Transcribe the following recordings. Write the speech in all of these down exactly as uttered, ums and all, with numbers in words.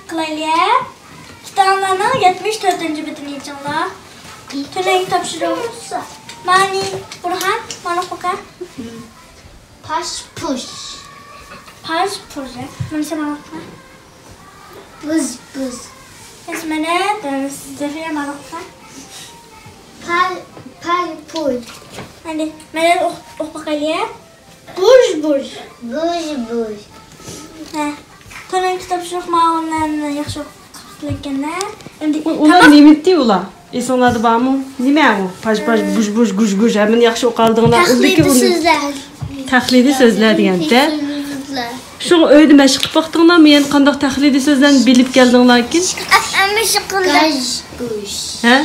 قىلايلى. كىتابلارنىڭ يەتمىش تۆتىنچى بېتىنى ئېچىڭلار. تۆلەڭگە تاپشۇرۇڭ. مانى، بۇرھان، مانا ئوقۇڭ. پاش پۇش. پاش پۇش، ھە؟ مانا سەن مانا ئوقۇ. بۇز بۇز. ياخشى، مانا، زەفىرە مانا ئوقۇ. پال، پال پۇل. ئەمدى مانا ئوقۇپ باقايلى، ھە؟ بۇژ بۇژ. بۇژ بۇژ. ھە. تۆلەڭگە تاپشۇرۇق ماۋۇلارنى ياخشى ئوقۇپ قىلىۋەتكەنلەر. ئەمدى ئۇ-، ئۇلار تاماق نېمىتتى ئۇلار؟ ئېسىڭلاردا بارمۇ؟ نېمە ئۇ؟ پاژ پاژ، بۇژ بۇژ، گۇژ گۇژ، ھەممىنى ياخشى ئوقۇۋالدىڭلار. تەقلىدىي سۆزلەر. تەقلىدىي سۆزلەر دېگەندە. شۇ ئۆيدە مەشىق قىلىپ باقتىڭلارمۇ؟ يەنە قانداق تەقلىدىي سۆزلەرنى بىلىپ كەلدىڭلاركىن؟ ئەممە شۇ قىلدى. گاژ گۇژ. ھە؟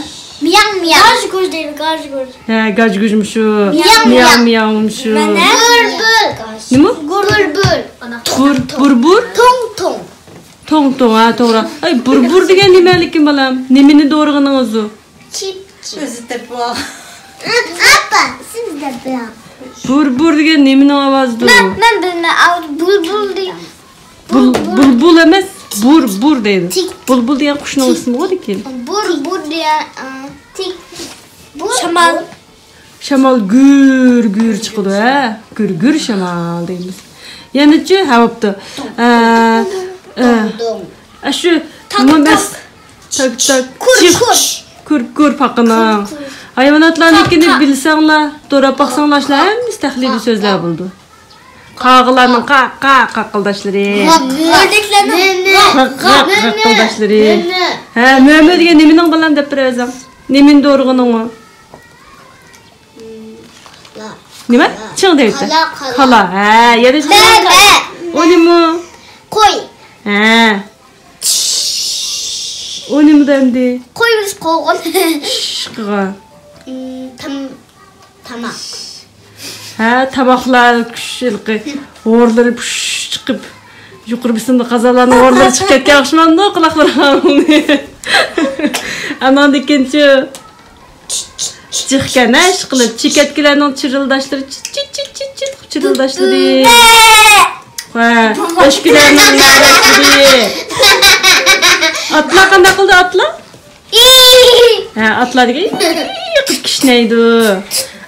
مياڭ مياڭ. گاژ گۇژ دەيدۇ، گاژ گۇژ. ھە، گاژ گۇژمۇشۇ. مياڭ مياڭ. مياڭ مياڭمۇشۇ. مانا. بۇلبۇل. نېمە؟ بۇلبۇل. بۇر، بۇر، بۇر؟ توڭ توڭ. توڭ توڭ، ھە، توغرا. ئەي، بۇر بۇر دېگەن نېمە لېكىن، بالام؟ نېمىنى دورىغىنىڭىز ئۇ؟ چىپ چىپ. ئۆزى تېپىۋال. ئاپا، سىز دەپ بېرىڭ. بۇر بۇر دېگەن نېمىنىڭ ئاۋازىدۇ؟ مەن، مەن بىلمەيمەن. ئاۋ-، بۇلبۇل دەيدۇ. بۇل-، بۇلبۇل ئەمەس، بۇر بۇر دەيدۇ. تىك. بۇلبۇل دېگەن قۇشنىڭ ئىسمىغۇ لېكىن. بۇر بۇر دېگەن، ئا، تىك. بۇر، شامال. بۇر. شامال گۈر گۈر چىقىدۇ، ھە؟ گۈر گۈر شامال دەيمىز. يەنىچۇ؟ ھە، بوپتۇ. ئە، ئە، ئە، شۇ، تاك، نېمە تاك. تاك، تاك. كۇر، جىق. كۇر. كۇر، كۇر، پاقىنىڭ. كۇر، كۇر. ھايۋاناتلارنىڭكىنى تاق، تاق. بىلسەڭلار، دوراپ باقساڭلار، ئاشۇلار ھەممىسى تەقلىدىي سۆزلەر بولىدۇ. قاغىلارنىڭ قا، قا، قاققىلداشلىرى. غاق. ئۆردەكلەرنىڭ غاق، غاق، غاق، غاق، غاققىلداشلىرى. مۆمۆ. ھە، مۆمۆ دېگەن نېمىنىڭ، بالام، دەپ بېرىۋەرسەڭ. نېمىنى دورىغىنىڭ ئۇ؟ نېمە؟ چىڭ دەيتتى. كالا، كالا. كالا. ھە، يەنە بە، بە. ئۇ نېمە؟ قوي. ھە. ئۇ نېمە ئەمدى؟ قوي بىلىش قوغۇن. چىش قىلغان. تام، تاماق. ھە، تاماقلار كۈش ھېلىقى ھورلىرى پۇش چىقىپ، يۇقىرى بېسىملىق قازانلارنىڭ ھورلىرى چىقىپ كەتكەن ئوخشىمامدۇ، قۇلاقلىرىڭ؟ ئاناندىن كېيىنچۇ؟ جىقكەن، ھە، ئىشقىلىپ، چېكەتكىلەرنىڭ چىرىلداشلىرى، چىت، چىت، چىت، چىت، چىت، چىرىلداشلىرى. ھە، ئۆچكىلەرنىڭ ياۋاشلىرى. ئاتلار قانداق قىلدى، ئاتلار؟ ھە، ئاتلار دېگەن قىلىپ كىشنەيدۇ.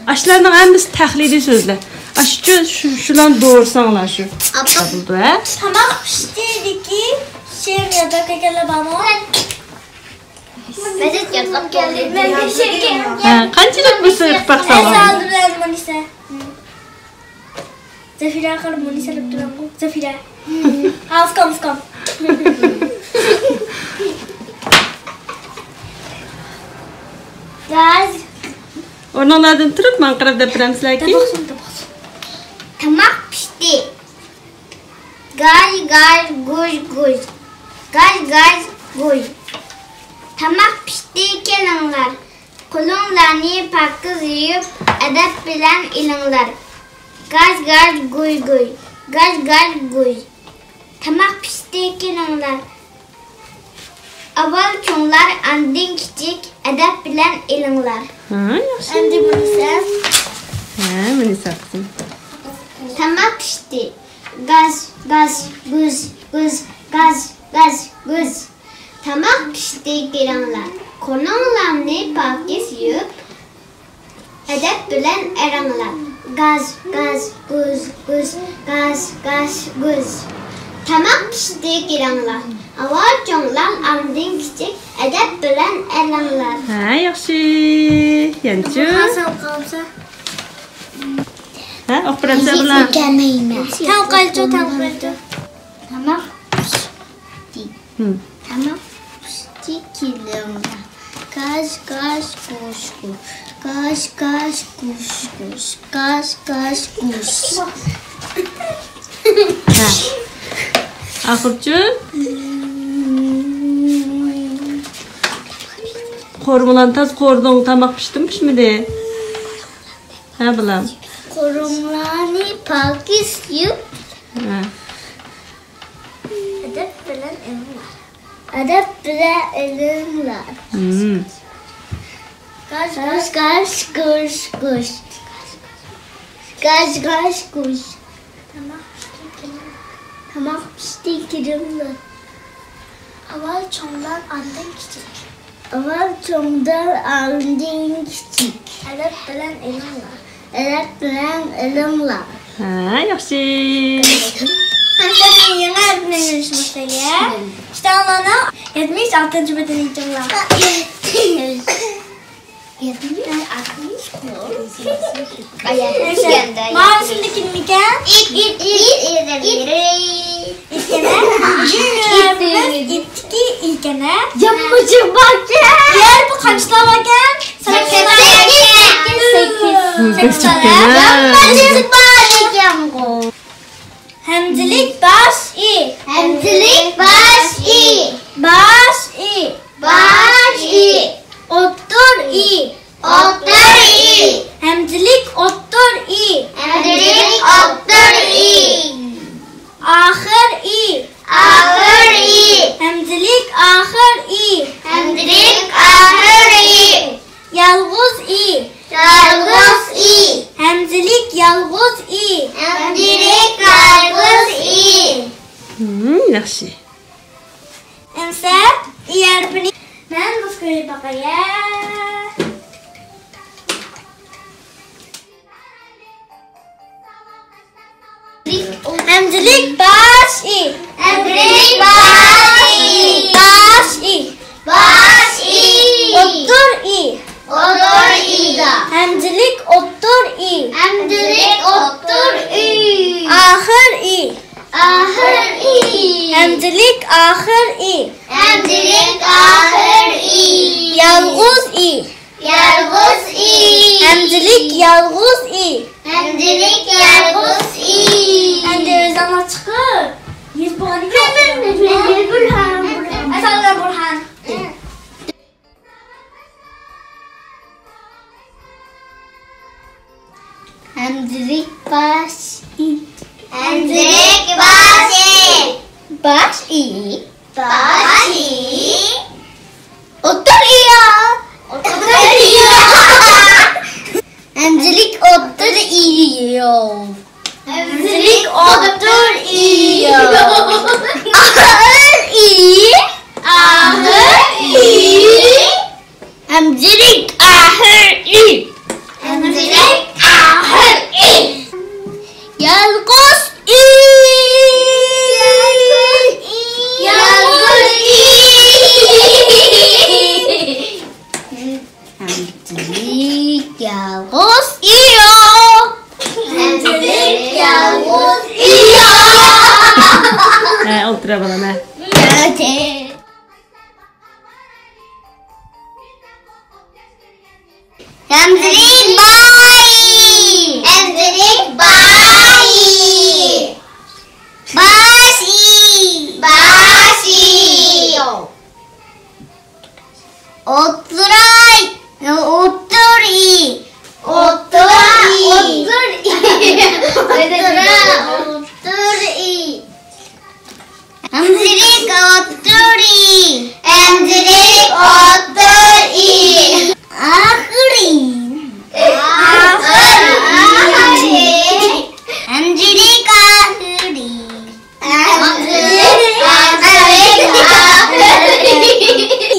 ئاشۇلارنىڭ ھەممىسى تەقلىدىي سۆزلەر. ئاشۇ، شۇ، شۇلارنى دورىساڭلار شۇ. ئاپا. بولدى، ھە؟ تاماق پىشتىدىكى شېئىرنى يادلاپ كەلگەنلەر بارمۇ؟ مەن يادلاپ كەلدىم. مەن تەكشۈرگەن. ھە، قانچىلىك بىر سۆز باقساڭلار. ئەسەلدىن مۇنىسە. زەفىرە قارا، مۇنىسە دەپ تۇرامغۇ؟ زەفىرە. ھا، ئۇكام، ئۇكام. گاز. ئورنۇڭلاردىن تۇرۇپ، ماڭا قاراپ دەپ بېرەمسىلەركى؟ دەپ باقسۇن، دەپ باقسۇن. تاماق پىشتى. گاژ، گاژ، گۇژ، گۇژ. گاژ، گاژ، گۇژ. تاماق پىشتى، كېلىڭلار. قولۇڭلارنى پاكىز يۇيۇپ، ئەدەپ بىلەن ئېلىڭلار. گاژ، گاژ، گۇژ، گۇژ. گاژ، گاژ، گۇژ. تاماق پىشتى، كېلىڭلار. ئاۋۋال چوڭلار، ئاندىن كىچىك، ئەدەپ بىلەن ئېلىڭلار. ھە، ياخشى. ئەمدى مۇنىسە. ھە، مۇنىسە قىزىم. تاماق پىشتى. گاژ، گاژ، گۇژ، گۇژ، گاژ، گاژ، گۇژ. تاماق پىشتى، كېلىڭلار. قولۇڭلارنى پاكىز يۇيۇپ، ئەدەپ بىلەن ئېلىڭلار. گاژ، گاژ، گۇژ، گۇژ، گاژ، گاژ، گۇژ. تاماق پىشتى، كېلىڭلار. ئاۋۋال چوڭلار، ئاندىن كىچىك، ئەدەپ بىلەن ئېلىڭلار. ھە، ياخشى. يەنچۇ؟ ھە، ئوقۇپ بېرەمسەن بۇلار؟ تەڭ قايچۇ، تەڭ قايچۇ. تاماق پىشتى. ھىم. تاماق پىشتى، كېلىڭلار. گاژ، گاژ، گۇژ، گۇژ. گاژ، گاژ، گۇژ، گۇژ. گاژ، گاژ، گۇژ. ھە. ئاخىرچۇ؟ قورۇمىلارنى تازا قورۇدۇڭ، تاماق پىشتىمۇ، پىشمىدى؟ ھە، بالام. قورۇمىلارنى پاكىز يۇيۇپ، ھە. ئەدەپ بىلەن ئېلىڭلار. ئەدەپ بىلەن ئېلىڭلار. ھىم. گاژ، گاژ، گۇژ، گۇژ. گاژ، گاژ، گۇژ. تاماق پىشتى، كېلىڭلار. ئاۋۋال چوڭدان، ئاندىن كىچىك. ئاۋۋال چوڭدان، ئاندىن كىچىك. ئەدەپ بىلەن ئېلىڭلار. ئەدەپ بىلەن ئېلىڭلار. ھە، ياخشى. ئەمدى يېڭى ھەرپنى ئۆگىنىشىمىز كېرەك. كىتابلارنىڭ يەتمىش ئالتىنچى بېتىنى ئېچىڭلار. يەتمىش، ئاتمىش، ماۋۇ رەسىمدە كىممىكەن؟ ئىت، ئىت، ئىت، ئىت. ئىت يەنە. ئىتتىكى ئىكەن. يامغۇر باركەن. يەر بۇ قانچىلا باركەن؟ سەككىز. سەككىز. سەككىز. يامغۇر بار ئىكەنغۇ. ھەمزىلىك باش ئى. ھەمزىلىك باش ئى. باش ئى. باش ئى. ئوتتۇر ئى. ئوتتۇر ئى. ھەمزىلىك ئوتتۇر ئى. ھەمزىلىك ئوتتۇر ئى. ئاخىر ئى. ئاخىر ئى. ھەمزىلىك ئاخىر ئى. ھەمزىلىك ئاخىر ئى. يالغۇز ئى. يالغۇز ئى. ھەمزىلىك يالغۇز ئى. ھەمزىلىك يالغۇز ئى. ھىم، ياخشى. ئەمسە ئى ھەرپىنى مەن بۇ كۆرۈپ باقاي. ھەمزىلىك باش ئى. ھەمزىلىك باش ئى. باش ئى. باش ئى. ئوتتۇر ئى. ئوتتۇر ئى. ھەمزىلىك ئوتتۇر ئى. ھەمزىلىك ئوتتۇر ئى. ئاخىر ئى. ئاخىر ئى. ھەمزىلىك ئاخىر ئى. ھەمزىلىك ئاخىر ئى. يالغۇز ئى. يالغۇز ئى. ھەمزىلىك يالغۇز ئى. ھەمزىلىك يالغۇز ئى. ئەمدى ئۆزۈڭلار چىقىپ يېزىپ بولغاندىكىن. مەن، مەن، مەن، مەن، بۇرھان، بۇرھان. ئەسەللەر بۇرھان. ھەمزىلىك باش ئى. ھەمزىلىك باش ئى. باش ئى. باش ئى. ئوتتۇر ئى يا. ئوتتۇر ئى يا. ھەمزىلىك ئوتتۇر ئى يا. ھەمزىلىك ئوتتۇر ئى. ئاخىر ئى. ئاخىر ئى. ھەمزىلىك ئاخىر ئى. ھەمزىلىك ئاخىر ئى. يالغۇز ئى. يالغۇز ئى. ھەمزىلىك يالغۇز ئى يا. ھەمزىلىك يالغۇز ئى يا. ھە، ئولتۇرا بالام، ھە. ھەمزىلىك باي. ھەمزىلىك باي. باش ئى. باش ئى. ئوتتۇراي. ئوتتۇر ئى. ئوتتۇرا. ئوتتۇر ئى. ئوتتۇرا. ئوتتۇر ئى. ھەمزىلىك ئوتتۇر ئى. ھەمزىلىك ئوتتۇر ئى. ئاخىرى. ئاخىرى. ھەمزىلىك ئاخىرى. ھەمزىلىك ئاخىرى.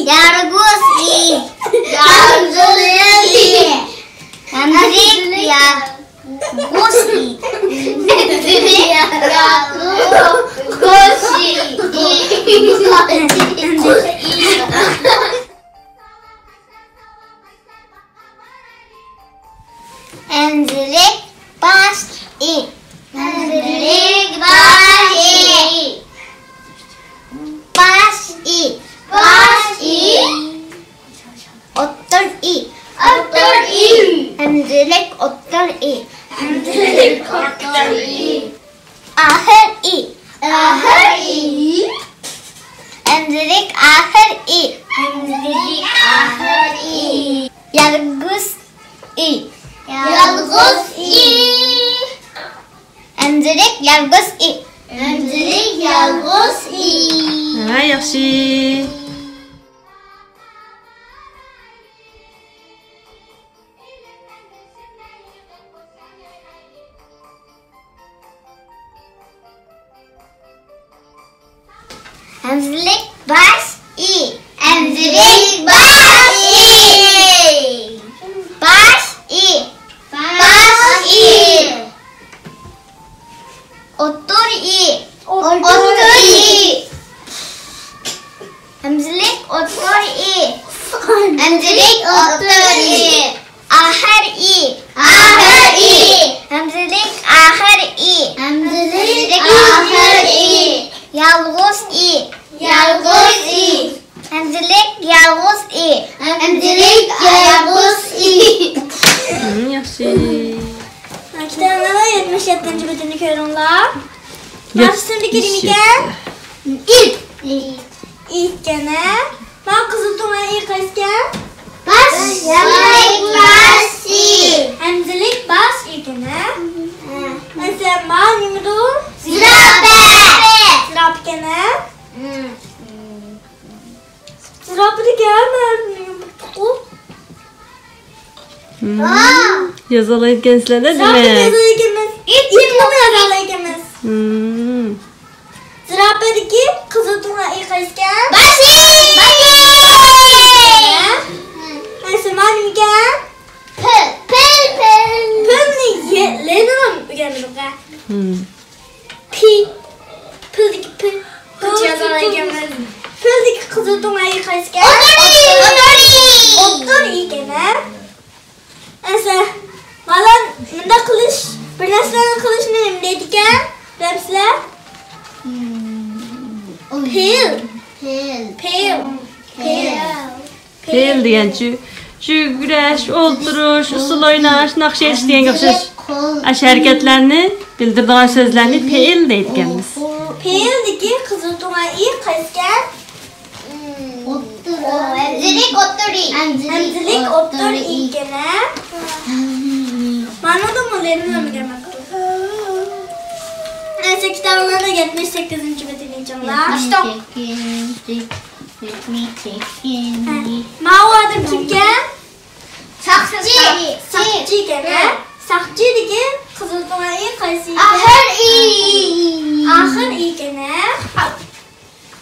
يالغۇز ئى. يالغۇز ئى. ھەمزىلىك يا. غوسى. غوسى. ھەمزىلىك باش ئى. ھەمزىلىك باش ئى. باش ئى. باش ئى. ئوتتۇر ئى. ئوتتۇر ئى. ھەمزىلىك ئوتتۇر ئى. ھەمزىلىك ئوتتۇر ئى. ئاخىر ئى. ئاخىر ئى. ھەمزىلىك ئاخىر ئى. ھەمزىلىك ئاخىر ئى. يالغۇز ئى. يالغۇز ئى. ھەمزىلىك يالغۇز ئى. ھەمزىلىك يالغۇز ئى. ھە، ياخشى. ھەمزىلىك باش ئى. ھەمزىلىك باش ئى. باش ئى. باش ئى. ئوتتۇرا ئى. ئوتتۇرا ئى. ھەمزىلىك ئوتتۇرا ئى. ھەمزىلىك ئوتتۇرا ئى. ئاخىر ئى. ئاخىر ئى. ھەمزىلىك ئاخىر ئى. ھەمزىلىك ئاخىر ئى. يالغۇز ئى. يالغۇز ئى. ھەمزىلىك يالغۇز ئى. ھەمزىلىك يالغۇز ئى. ھىم، ياخشى. كىتابىڭلاردا يەتمىش يەتتىنچى بېتىنى كۆرۈڭلار. يەتمىش يەتتە. ئىكەن. ئىت. ئىت ئىكەن، ھە؟ مانا قىزىل تۇڭا ئى قايسىكەن؟ باش. ھەمزىلىك باش ئى. ھەمزىلىك باش ئىكەن، ھە؟ ھە. ئەسلى ما نېمىدۇ؟ زىراپە. زىراپە ئىكەن، ھە؟ زىراپىدىكى ھەممە ھەرپنى يوقىتىپتۇ. ھىم. يازالايدىكەنسىلەر-دە، دېمەك. يازالايدىكەنمىز. ئىتنىمۇ يازالايدىكەنمىز. ھىم. زىراپىدىكى قىزىل تۇڭا ئى قايسىكەن؟ باش ئى. باش ئى. ھە؟ قايسى ما نېمىكەن؟ پىل، پىل، پىل. پىلنى يە-، لېنىنام ئۆگەنمىدۇق، ھە؟ ھىم. پى. پىلدىكى پى. پىل يازالايدىكەنمىز. پىلدىكى قىزىل تۇڭا ئى قايسىكەن؟ ئوتتۇرا ئى. ئوتتۇرا ئى. ئوتتۇرا ئى ئىكەن، ھە؟ ئەسلى، بالا مۇنداق قىلىش، بىر نەرسىلەرنى قىلىشنى نېمە دەيدىكەن؟ بىلەمسىلەر؟ پىل. پىل. پىل. پىل. پىل دېگەن شۇ، شۇ يۈگۈرۈش، ئولتۇرۇش، ئۇسسۇل ئويناش، ناخشا ئېيتىش دېگەنگە ئوخشاش. ئاشۇ ھەرىكەتلەرنى بىلدۈرىدىغان سۆزلەرنى پېئىل دەيدىكەنمىز. پېئىلدىكى قىزىل تۇڭا ئى قايسىكەن؟ ئوتتۇرا. ھەمزىلىك ئوتتۇرا ئى. ھەمزىلىك ئوتتۇرا ئى ئىكەن، ھە؟ مانا بۇ مۇللىرىم نېمىگە ماقۇل. ئەسلى كىتابىڭلاردا يەتمىش سەككىزىنچى بېتىنى ئېچىڭلار. يەتمىش سەككىز. يەتمىش سەككىز. ماۋۇ ئادەم كىمكەن؟ ساقچى. ساقچى ئىكەن، ھە؟ ساقچىدىكى قىزىل تۇڭا ئى قايسى ئىكەن؟ ئاخىر ئى. ئاخىر ئى ئىكەن، ھە؟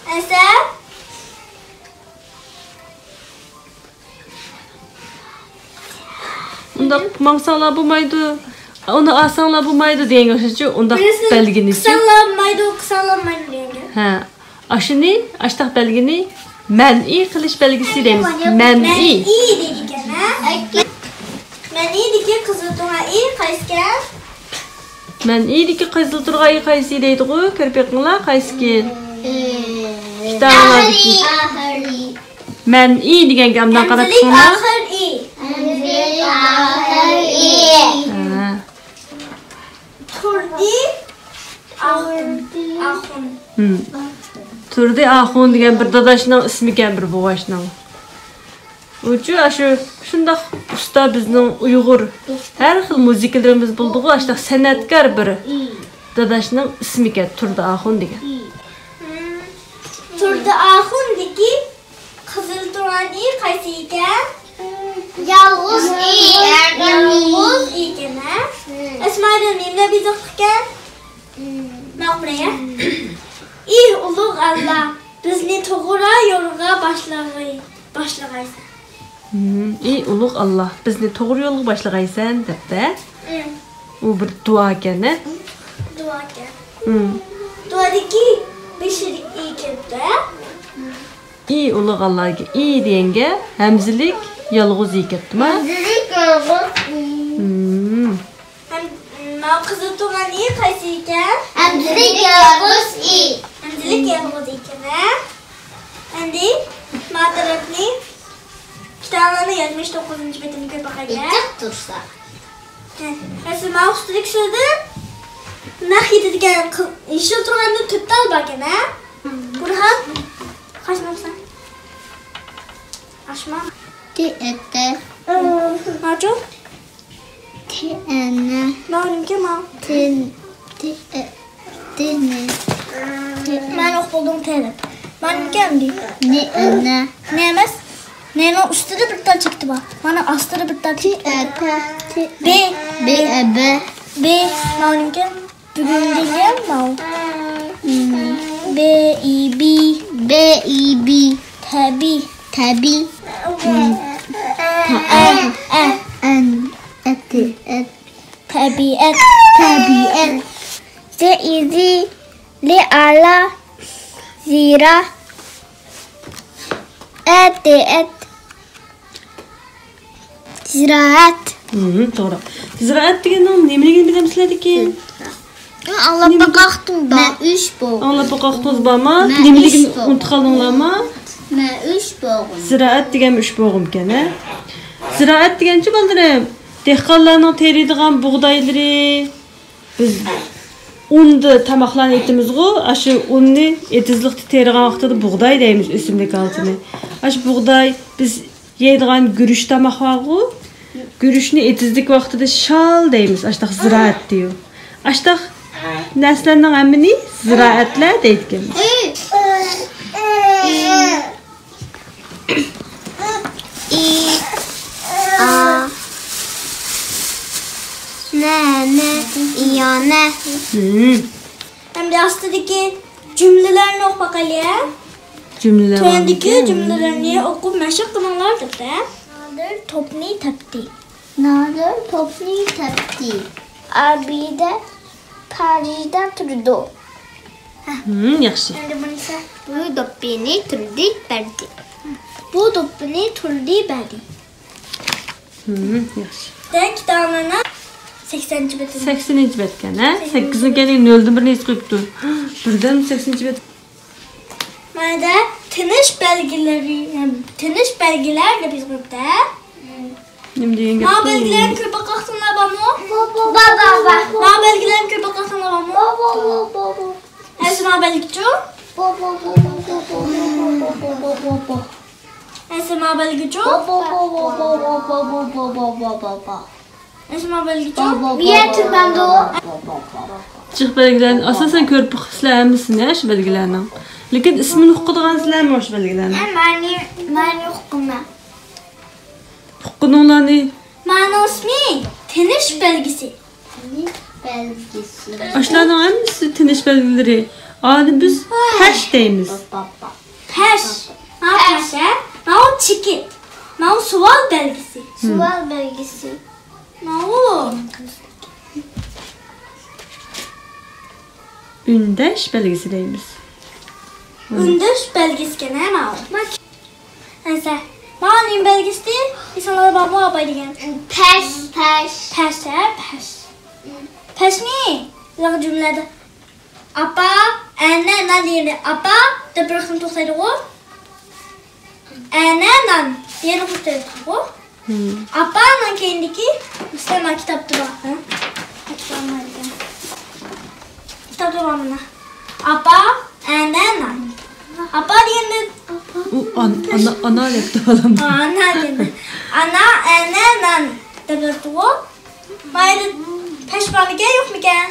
ئەسلى. ئۇنداق ماڭساڭلار بولمايدۇ، ئۇنى ئالساڭلار بولمايدۇ دېگەنگە ئوخشايدۇ. ئۇنداق بىرسىنى بەلگىنى. قىلساڭلار بولمايدۇ، قىلساڭلار بولمايدۇ دېگەنگە. ھە. ئاشۇنى، ئاشتاق بەلگىنى مەنئى قىلىش بەلگىسى دەيمىز. مەنئى. مەنئى دەيدىكەن، ھە؟ مەنئىدىكى قىزىل تۇڭا ئى قايسىكەن؟ مەنئىدىكى قىزىل تۇڭا ئى قايسى دەيدىغۇ؟ كۆرۈپ بېقىڭلار، قايسىكىن؟ كىتابىڭلاردىكى. ئاخىرى. مەنئى دېگەنگە ئامدان قاراپ ھەمزىلىك تۇرۇڭلار. ئاخىر ئى. ھەمزىلىك ئاخىر ئى. ھە. تۇردى ئاخۇن. ئاخۇن. ھىم. تۇردى ئاخۇن دېگەن بىر داداشنىڭ ئىسمىكەن، بىر بوۋاشنىڭ. ئۇچۇ ئاشۇ شۇنداق ئۇستا بىزنىڭ ئۇيغۇر ھەر خىل مۇزىكىلىرىمىز بولىدىغۇ، ئاشۇنداق سەنئەتكار بىر داداشنىڭ ئىسمىكەن، تۇردى ئاخۇن دېگەن. ھىم. تۇردى ئاخۇندىكى قىزىل تۇڭا ئى قايسى ئىكەن؟ يالغۇز ئى. يالغۇز ئى ئىكەن، ھە؟ ئىسمائىل نېمە دەپ يېزىقلىقكەن؟ ماقۇل، يا؟ ئى ئۇلۇغ ئاللا، بىزنى توغرا يولغا باشلىغاي-، باشلىغايسەن. ھىم، ئى ئۇلۇغ ئاللا، بىزنى توغرا يولغا باشلىغايسەن دەپتۇ. ھىم. ئۇ بىر دۇئاكەن، ھە؟ دۇئاكەن. ھىم. دۇئادىكى بېشىدىكى ئى كەپتۇ، ھە؟ ئى ئۇلۇغ ئاللاگە ئى دېگەنگە ھەمزىلىك يالغۇز ئى كەپتۇما؟ ھەمزىلىك يالغۇز ئى. ھىم. ھەم، ماۋۇ قىزىل تۇرغان ئى قايسى ئىكەن؟ ھەمزىلىك يالغۇز ئى. ھەمزىلىك يالغۇز ئى ئىكەن، ھە؟ ئەمدى ما تەرەپنى، كىتابلارنىڭ يەتمىش توققۇزىنچى بېتىنى كۆرۈپ باقايلى. جىق تۇرسا. ھە، مەسىلەن، ماۋۇ ئۈستىدىكى سۆزدە نەق يېتىدىكەن، قىل-، يېشىل تۇرغاندا تۆت تال باركەن، ھە؟ بۇرھان، قاچما بولسا. ئاشما. تى ئە تە. ماچۇ؟ تى ئە نە. ماۋۇ نېمىكەن، ماۋۇ؟ تى، تى ئە. دېنى. مەن ئوقۇپ بولدۇم تەلەپ. مانا ئىكەن دېدى. نى ئەنە. نى ئەمەس. نىنىڭ ئۈستىدە بىر تال چېكىتى بار. مانا ئاستىدا بىر تال چېكىتى بار. بى. بى ئە بە. بى. مانا ئىكەن. بۈگۈن دېگەن ماۋۇ. بى ئى بى. بى، ئى، بى. تەبى. تەبى. ئەن. ئەن. ئەت. ئەت. تەبىئەت. تەبىئەت. زى، ئى، زى. لى، ئا، لا. زىرا. ئەت. ئەت. زىرائەت. ھىم، توغرا. زىرائەت دېگەننىڭ نېمىلىكىنى بىلەمسىلەر لېكىن؟ ئاڭلاپ باقاقتىڭ با؟ مەن ئۈچ بوغۇم. ئاڭلاپ باقاقتىڭىز بارما؟ مەن نېمىلىكىنى ئۈچ بوغۇم. ئۇنتۇپ قالدىڭلارما؟ مەن ئۈچ بوغۇم. زىرائەت دېگەن ئۈچ بوغۇمكەن، ھە؟ زىرائەت دېگەنچۇ بالىلىرىم، دېھقانلارنىڭ تېرىيدىغان بۇغدايلىرى، بىز ئۇندا تاماقلارنى ئېتىمىزغۇ، ئاشۇ ئۇننى ئېتىزلىقتا تېرىغان ۋاقتىدا بۇغداي دەيمىز، ئۆسۈملۈك ھالىتىنى. ئاشۇ بۇغداي، بىز يەيدىغان گۈرۈچ تاماق بارغۇ، گۈرۈچنى ئېتىزلىك ۋاقتىدا شال دەيمىز، ئاشتاق زىرائەت دېيۇ. ئاشتاق نەرسىلەرنىڭ ھەممىنى زىرائەتلەر دەيدىكەنمىز. ئى، ئا، نە، نە، ئىيانە. ھىم. ئەمدى ئاستىدىكى جۈملىلەرنى ئوقۇپ باقايلى. جۈملىلەر تۆۋەندىكى بارمىكىن؟ جۈملىلەرنى ئوقۇپ مەشىق قىلىڭلار دەپتە. نادىر توپنى تەپتى. نادىر توپنى تەپتى. ئابىدە پارىژدا تۇرىدۇ. ھىم، ياخشى. ئەمدى بۇنىسى. بۇ دوپپىنى تۇردى بەردى. بۇ دوپپىنى تۇردى بەردى. ھىم، ياخشى. دە، كىتابىمنىڭ سەكسەنىنچى بېتى. سەكسەنىنچى بەتكەن، ھە؟ سەكسەنىنچى. سەككىزنىڭ كەينىگە نۆلدىن بىرنى يېزىپ قويۇپتۇ. بىردەم سەكسەنىنچى بەت. مانا تىنىش بەلگىلىرى، تىنىش بەلگىلەر دەپ يېزىپ قويۇپتۇ، ھە؟ نېمە دېگەن گەپ؟ ماۋۇ بەلگىلەرنى كۆرۈپ باققانلار بارمۇ؟ بار، بار، بار. ماۋۇ بەلگىلەرنى كۆرۈپ باققانلار بارمۇ؟ بار، بار، بار، بار، بار. ئەسلى ماۋۇ بەلگىچۇ؟ بار، بار، بار، بار. ئەسلى ماۋۇ بەلگىچۇ؟ بار، بار، بار، بار. ئەسلى ماۋۇ بەلگىچۇ؟ بار، بار، بار، بار، بار، بار. ئەسلى ماۋۇ بەلگىچۇ؟ بار، بار، بار، بار، بار، بار، بار. مىيە تۈرمەمدۇ؟ جىق بەلگىلەرنى ئاساسەن كۆرۈپ باقىپسىلەر ھەممىسىنى، شۇ بەلگىلەرنىڭ. لېكىن ئىسمىنى ئۇقىدىغانسىلەرمۇ شۇ بەلگىلەرنىڭ؟ مەن مەنى، مەنى ئۇقىمەن. ئۇققىنىڭلارنى. مانىڭ ئىسمى تىنىش بەلگىسى. تىنىش بەلگىسى. ئاشۇلارنىڭ ھەممىسى تىنىش بەلگىلىرى. ئانى بىز پەش دەيمىز. پەش. ماۋۇ پەش، ھە؟ ماۋۇ چېكىت. ماۋۇ سوئال بەلگىسى. سوئال بەلگىسى. ماۋۇ. ئۈندەش بەلگىسى دەيمىز. ئۈندەش بەلگىسىكەن، ھە، ماۋۇ. ئەنسە، ماۋۇ نېمە بەلگىسى؟ ئېسىڭلاردا بارمۇ ئاپاي دېگەن؟ پەش. پەش. پەش، ھە، پەش. پەشنى بىزنىڭ جۈملىدە ئاپا، ئەنە، نان دېگەندە ئاپا دەپ بىر قېتىم توختايدىغۇ. ئەنە، نان دېگەندە توختايدىغۇ. ھىم. ئاپانىڭ كەينىدىكى، مەسىلەن، مانا كىتابتا بار. ھە؟ كىتابتا بار مانا. ئاپا، ئەنە، نان. ئاپا دېگەندە ئۇ ئان-، ئانا، ئانا دەپتۇ بالام. ئانا دېدى. ئانا، ئەنە، نان دەپ بېرىپتىغۇ. مايدا پەش بارمىكەن، يوقمىكەن؟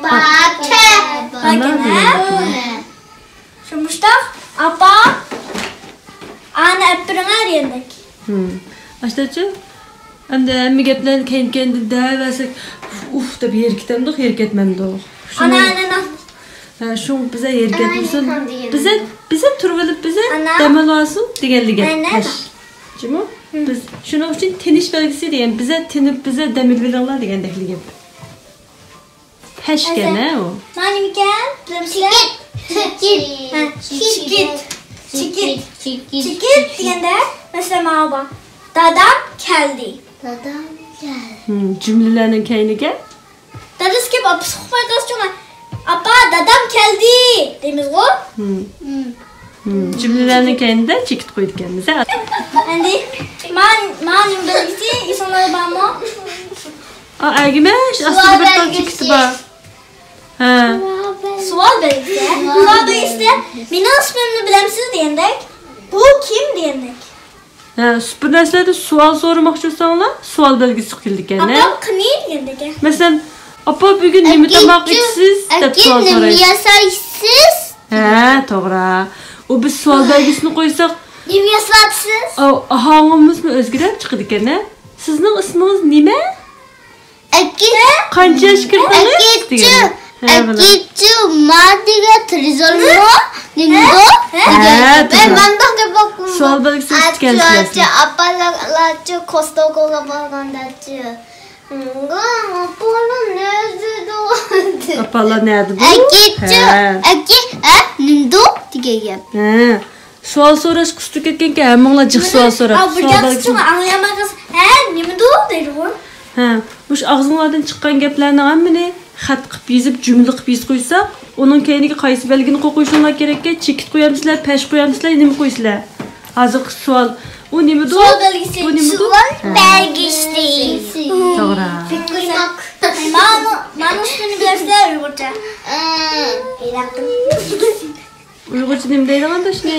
باركەن. باركەن، ھە؟ شۇ مۇشتاق، ئاپا، ئانا ئەپ بېرىڭە دېگەندەك. ھىم. ئاشتاچۇ؟ ئەمدى ھەممە گەپلەرنى كەينى-كەينىدىن دەۋەرسەك، ئۇف، ئۇف دەپ ھېرىكىتەمدۇق، ھېرىكەتمەمدۇق. ئانا، ئانا، ئانا. ھە، شۇڭا بىزە ھېرىكەتمىسۇن. ئانا، ئانا. بىزە، بىزە تۇرۇۋېلىپ بىزە دەم ئالىۋالسۇن دېگەنلىكى. ئانا. پەش. جۇمۇ؟ ھىم. بىز شۇنىڭ ئۈچۈن تىنىش بەلگىسى دېگەن، بىزە تىنىپ، بىزە دەم ئېلىۋېلىڭلار دېگەندەكلىكى. پەشكەن، ھە، ئۇ. مانا نېمىكەن؟ بىلەمسىلەر؟ چېكىت. چېكىت. ھە، چېكىت. چېكىت. چېكىت دېگەندە، مەسىلەن، مانا بار. دادام كەلدى. دادام كەلدى. ھىم، جۈملىلەرنىڭ كەينىگە. دادىسى كېلىپ، ئاپىسى ئۇقماي قالسا، شۇڭا، ئاپا، دادام كەلدى دەيمىزغۇ؟ ھىم. ھىم. ھىم، جۈملىلەرنىڭ كەينىدە چېكىت قويىدىكەنمىز، ھە؟ ئەمدى، مانا، مانا نېمە بەلگىسى، ئېسىڭلاردا بارمۇ؟ ئا، ئەگىمەش، ئاستىدا بىر تال چېكىتى بار. ھە. سوئال بەلگىسى. سوئال بەلگىسىدە مېنىڭ ئىسمىمنى بىلەمسىز دېگەندەك، بۇ كىم دېگەندەك. ھە، بىر نەرسىلەردىن سوئال سورىماقچى بولساڭلار، سوئال بەلگىسى قىلىدىكەن، ھە؟ ئاپام قېنى دېگەندەك. مەسىلەن، ئاپا، بۈگۈن نېمە تاماق ئېتىسىز؟ دەپ سوئال سورايسىز. نېمە ياسايسىز؟ ھە، توغرا. ئۇ بىز سوئال بەلگىسىنى قويساق، نېمە ياساۋاتىسىز؟ ئاۋۇ ئاھاڭىمىزمۇ ئۆزگىرىپ چىقىدىكەن، ھە؟ سىزنىڭ ئىسمىڭىز نېمە؟ ئەكىت. قانچە ياشقا كىردىڭىز؟ ئەكىتچى. دېگەن. ئەكىچۇ، ما دېگەن تېلېۋىزورمۇ؟ نېمىدۇ؟ ھە، دېگەن گەپ. تېلېۋىزور. مەن مۇنداق دەپ باققىنىم. سوئال بەلگىسى ئۈستى ئەكىچۇ، كەلسىلەر. ئەكىچۇ، ئاپىلار، ئاپىلار كوستوكوغا بارغانداچۇ. ئاپىلار نەدىدۇ؟ ئاپىلار نەدىدۇ؟ ئەكىچۇ، ھە. ئەكى، ھە، نېمىدۇ؟ دېگەن گەپ. ھە. سوئال سوراشقا ئۇستا كەتكەنكەن، ھەممىڭلار جىق سوئال سوراپ. ئاۋۇ بىر سوئال گەپ بەرگىن. چۈشۈنمەي ئاڭلىيالمايدىغان، ھە، نېمىدۇ دەيدىغۇ. ھە، مۇشۇ ئاغزىڭلاردىن چىققان گەپلەرنىڭ ھەممىنى خەت قىلىپ يېزىپ، جۈملە قىلىپ يېزىپ قويساق، ئۇنىڭ كەينىگە قايسى بەلگىنى قويۇشۇڭلار كېرەككەن؟ چېكىت قويامسىلەر، پەش قويامسىلەر، نېمە قويىسىلەر؟ ھازىرقى سوئال. ئۇ نېمىدۇ؟ سوئال بەلگىسى. بۇ نېمىدۇ؟ سوئال، ھە. بەلگىسى. توغرا. مانا، مانا ئۈستىنى بىلەمسىلەر ئۇيغۇرچە؟ ئە. ئۇيغۇرچە نېمە دەيدىغان داشنى؟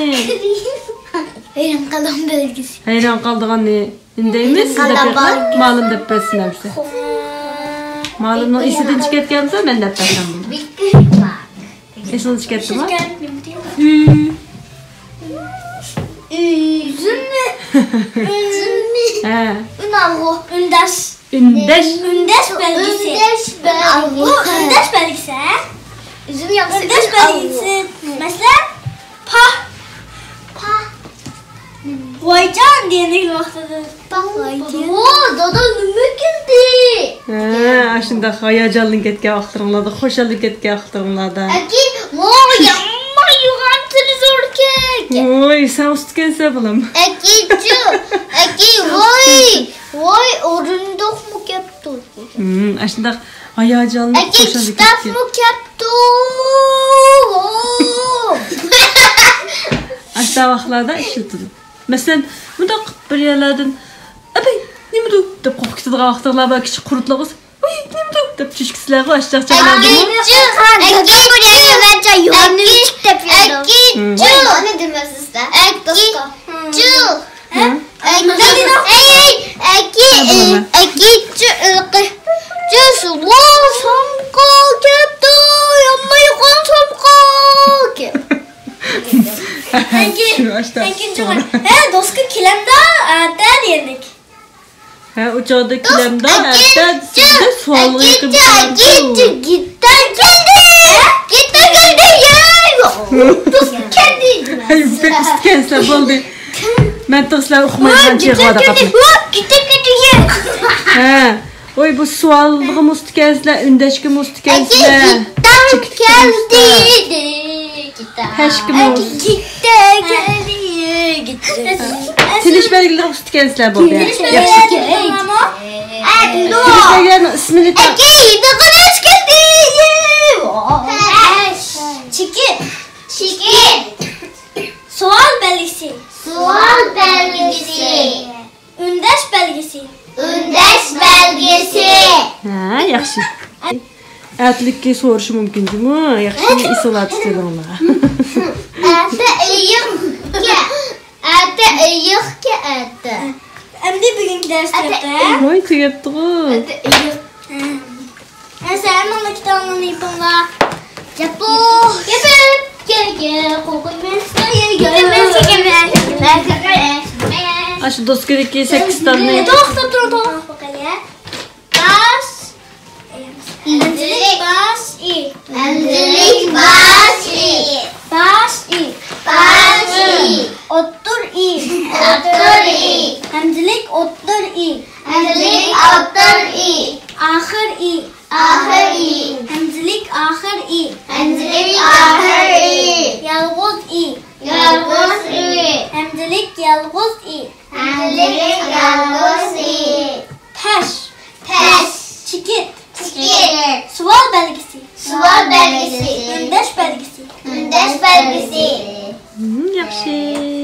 ھەيران قالغان بەلگىسى. ھەيران قالىدىغاننى نېمە دەيمىز؟ سىز دەپ بېرىڭ. مالىم دەپ بەرسۇن ئەمسە. مالىمنىڭ ئېسىدىن چىقىپ كەتكەنسە مەن دەپ بەرسەم بولىدۇ. ئېسىڭىزدىن چىقىپ كەتتىمۇ؟ ئۈ. ئۈزۈممۇ؟ ئۈزۈممۇ؟ ھە. ئۈنئالغۇ. ئۈندەش. ئۈندەش. ئۈندەش بەلگىسى. ئۈندەش بەلگىسى. بۇ ئۈندەش بەلگىسى، ھە؟ ئۈزۈم ياغىسى. ئۈندەش بەلگىسى. مەسىلەن، پاھ. پاھ. ۋايجان دېگەندەك ۋاقتىدا. پاھ. ۋايجان. ۋو، دادا نېمە كەلدى؟ ھە، ئاشۇنداق ھاياجانلىنىپ كەتكەن ۋاقىتلىرىڭلاردا، خۇشاللىنىپ كەتكەن ۋاقىتلىرىڭلاردا. ئەكى، ۋو، يامان يوغان تېلېۋىزوركەن. ۋوي، سەن ئۇستىكەنسەن، بالام. ئەكىچۇ، ئەكى، ۋوي، ۋوي، ئورۇندۇقمۇ كەپتۇ. ھىم، ئاشۇنداق ھاياجانلىق، ئەكى، خۇشال كىتابمۇ كەپتۇ. ئاشۇنداق ۋاقىتلاردا ئىشلىتىدۇ. مەسىلەن، مۇنداق بىر يەرلەردىن، «ئەبەي، نېمىدۇ؟» دەپ قورقۇپ كېتىدىغان ۋاقتىڭلار بار، كىچىك قۇرۇتلارغا، «ئۇي، نېمىدۇ؟» دەپ چۈشكۈسىلەرغۇ ئاشۇنداق چاغلاردىمۇ. ئەكىچۇ، ئەكىچۇ، ئەكىچۇ. ھىم. ئەكىچۇ. ئەكىچۇ. ئەكى، ھە؟ ئەكى، ئەكى، چۈ، ئەكى، چۈ، سۇ، سامقا كەپتۇ، يامايغان سامقا كەپ. ئەكى، شۇ ئاشتا. ئەكى، چوغان. ھە، دوسكا كېلەمدا، ئەتە دېگەندەك. ھە، ئۇ چاغدا كېلەمدا، ئەتە سىزدە سوئالغا يېقىن بولامدۇ؟ گىتار كەلدى! گىتار كەلدى! ياي! دوسكا كەلدى! ھەي، بەك ئۇستىكەنسىلەر، بولدى. مەن تېخى سىلەر ئۇقمايدىغان چېغىۋادا قاپتۇ. ھە. ۋوي، بۇ سوئالغىمۇ ئۇستىكەنسىلەر، ئۈندەشكىمۇ ئۇستىكەنسىلەر. ئەكى، گىتار كەلدى. پەشكىمۇ. ئەكى، گىتار كەلدى. تىلىش بەلگىلىرى ئۇستىكەنسىلەر، بولدى. تىلىش بەلگىلىرى. ياخشى. ئەكى، تىلىش بەلگىلەرنىڭ ئىسمىنى تا- ئەكى، يېدىغىنىش كەلدى. چېكىت. چېكىت. سوئال بەلگىسى. سوئال بەلگىسى. ئۈندەش بەلگىسى. ئۈندەش بەلگىسى. ھە، ياخشى. ئەتىلىككە سورىشى مۇمكىن جۇمۇ. ياخشى، ئېسىڭلاردا تۇتۇۋېلىڭلار. ئەتە ئېيىقكە. ئەتە ئېيىقكە ئەتە. ئەمدى بۈگۈنكى دەرس تۈگەپتۇ، ھە؟ ۋاي، تۈگەپتىغۇ. ئەتە ئېيىق. ھە. ھە، سەن ماڭا كىتابىڭنى يېپىڭلار. ياپۇق. يېپىپ كەلگەن قوقۇيمەن سايىگە. ئاشۇ دوسكىدىكى سەككىز تالنى. توختاپ تۇرۇڭ، توختاپ باقايلى. باش. ئەمدىلىك باش ئى. ئەمدىلىك باش ئى. باش ئى. باش ئى. ئوتتۇر ئى. ئوتتۇر ئى. ھەمزىلىك ئوتتۇر ئى. ھەمزىلىك ئوتتۇر ئى. ئاخىر ئى. ئاخىر ئى. ھەمزىلىك ئاخىر ئى. ھەمزىلىك ئاخىر ئى. يالغۇز ئى. يالغۇز ئى. ھەمزىلىك يالغۇز ئى. ھەمزىلىك يالغۇز ئى. پەش. پەش. چېكىت. چېكىت. سوئال بەلگىسى. سوئال بەلگىسى. ئۈندەش بەلگىسى. ئۈندەش بەلگىسى. ھىم، ياخشى.